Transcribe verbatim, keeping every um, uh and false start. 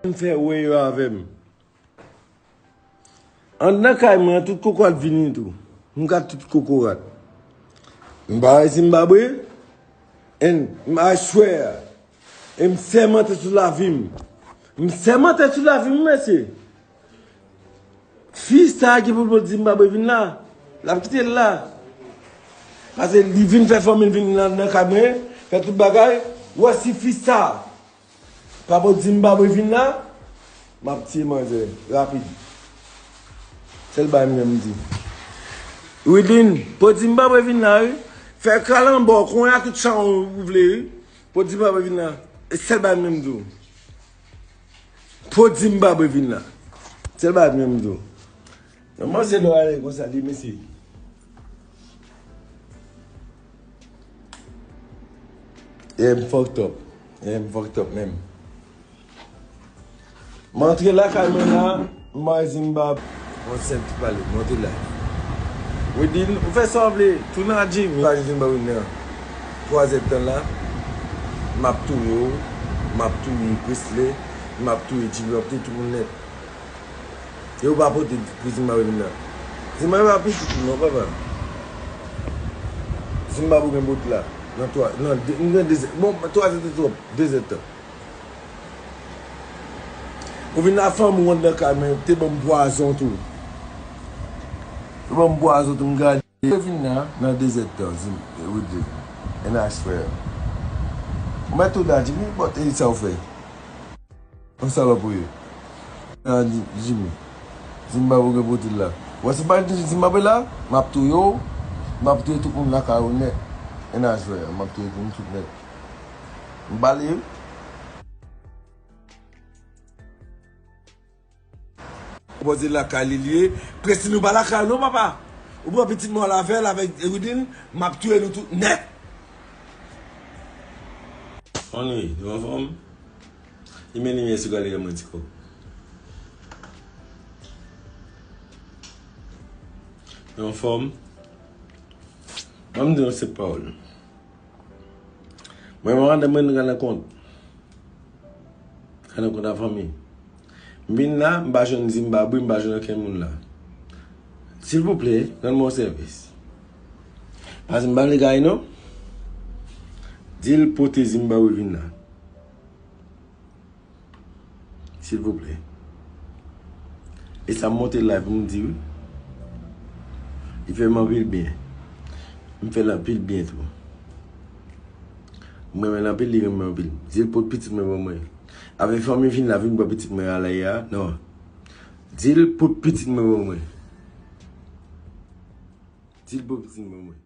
M fè wè yo avè m. Anndan kay mwen an, tout kokorat vini tou. M gad tout kokorat. M pa wè Zimbabwe. And I swear. E m sèmante sou lavi m. M sèmante sou lavi m, mesye. Fi sa ki pou l Zimbabwe vin la, l ap kite l la. Paske li vin fè fanmi l vin nan, nan kay mwen, fè tout bagay. Wè si fi sa pa pou Zimbabwe vin la, m ap tiye manzè rapid. Sèl bagay m gen m di. Widin, pou Zimbabwe vin la, wi. Fè kalanbò, konnen a tout sa ou vle, wi. Pou Zimbabwe vin la. E sèl bagay m gen m di w. Pou Zimbabwe vin la. Sèl bagay m gen m di w. Nan manzè lò ale konsa li, mesye. Yeah, m fucked up. Yeah, m fucked up menm. M antre lakay mwen la, m bay Zimbabwe. Yon senp ti pale, m antre la. Wedin, ou fè sa w vle, tou nan Jimmy. Pa Jimmy ba Winner. Twa zèdtan la, m ap touye w, m ap touye Presley, m ap touye Jimmy, m ap touye tout moun nèt. E ou pa pote pou Zimbabwe vin la. Zimbabwe pa pitit ou non, papa. Zimbabwe gen bout la. Nan twa, nan de, m gen de zè, bon, twa zèdtan twòp, de zèdtan. Ou vin la fanm ou anndan kay mwen, te ban m pwazon tou. Te ban m pwazon tou, m gade. Te vin la, nan de zèdtan, Zim, e ou di. And I swear. Ou mèt tou la, Jimmy, but e sa ou fè. Yon salòp ou ye. Ah, Jimmy. Zimbabwe gen pote l la. Wè si pa gen Zimbabwe la, m ap touye w. M ap touye tout moun lakay ou nèt. And I swear, m ap touye tout moun tout nèt. M bale. Poze lakay li liye. Presi nou pa lakay non, papa. Ou pran pitit mwen al avè l, avèk Eridin, m ap touye nou tout nèt. Anwi, nou anfòm? Li men limyè sou gade mwen ti kòb. Nou anfòm? Ban m di yon senp pawòl. Mwen, mwen, mwen, mwen, mwen, mwen, Gade kont a fanmi. M vin la, m pa jwenn Zimbabwe, m pa jwenn okenn moun la. Silvouplè, rann mwen yon sèvis. Paske m pa vle gaye non. Di l pote Zimbabwe vin la. Silvouplè. E sa m monte live pou m di wi. Li fè m anpil byen. M fè l anpil byen tou. M renmen l anpil, li renmen m anpil. Di l pot pitit mwen ban mwen. Avèk fanmi vin la, vin pran pitit mwen alè a. Non. Di l pot pitit mwen ban mwen. Di l pot pitit mwen ban mwen.